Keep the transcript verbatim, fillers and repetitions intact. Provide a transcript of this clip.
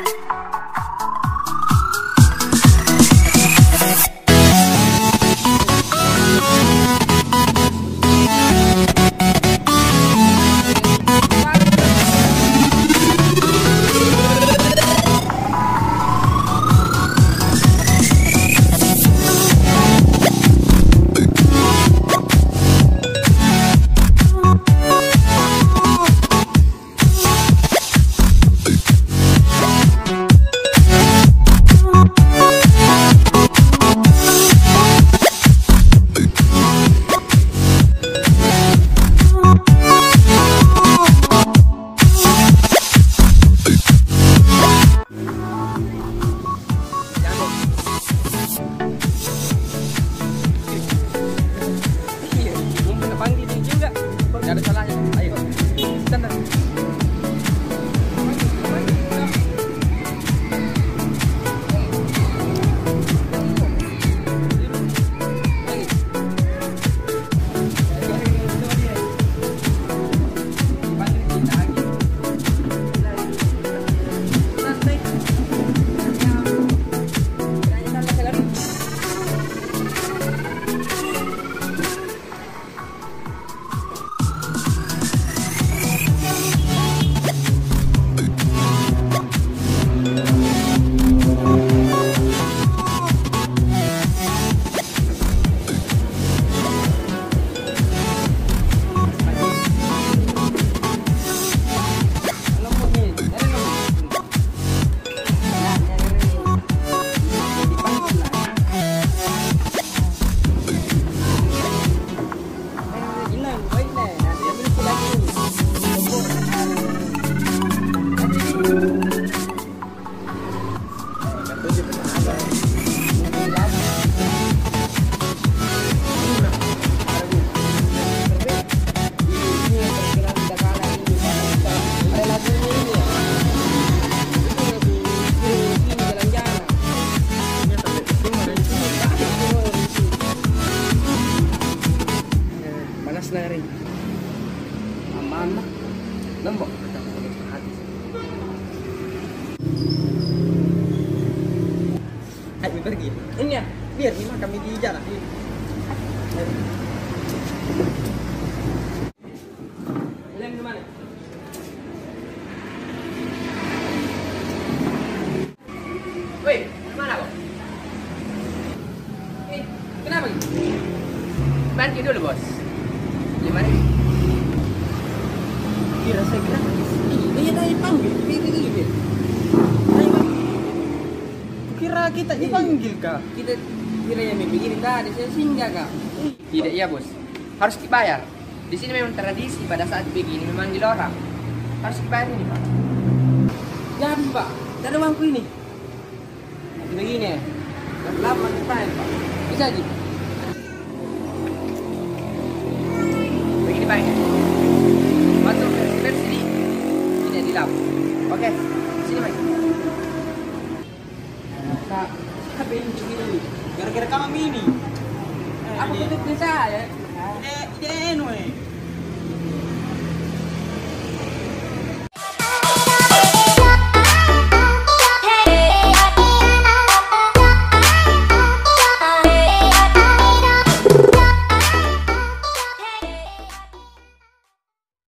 Iya, mumpung panggil dia juga. Tidak ada salahnya. Ayo. Sana. Panas na ri. Aman na. Lembok. Hai, mi pergi. Ini ya, biar ni makan mi di jalan. Jalan ke mana? Woi, kemana kau? Eh, kenapa gitu? Bantu dulu, Bos. Gimana? Kira saya kenapa? Iya, tadi panggil. Dia, dia, dia, dia. Tadi panggil. Kira kita dipanggil kah? Kita kira yang begini tadi, saya singgah kah? Tidak, iya, Bos. Harus dibayar. Di sini memang tradisi pada saat begini memanggil orang. Harus dibayar ini, Pak. Jadi, Pak, tidak ada uangku ini. Begini ya. Lama kita, Pak. Bisa ji. Begini, Pak. Masuk ke sini. Ini dilap. Oke. Sini, Pak. Kak, siapa ini begini? Gara-gara kamu ini. Apa kau tutup saya? Ide, ide anu, eh.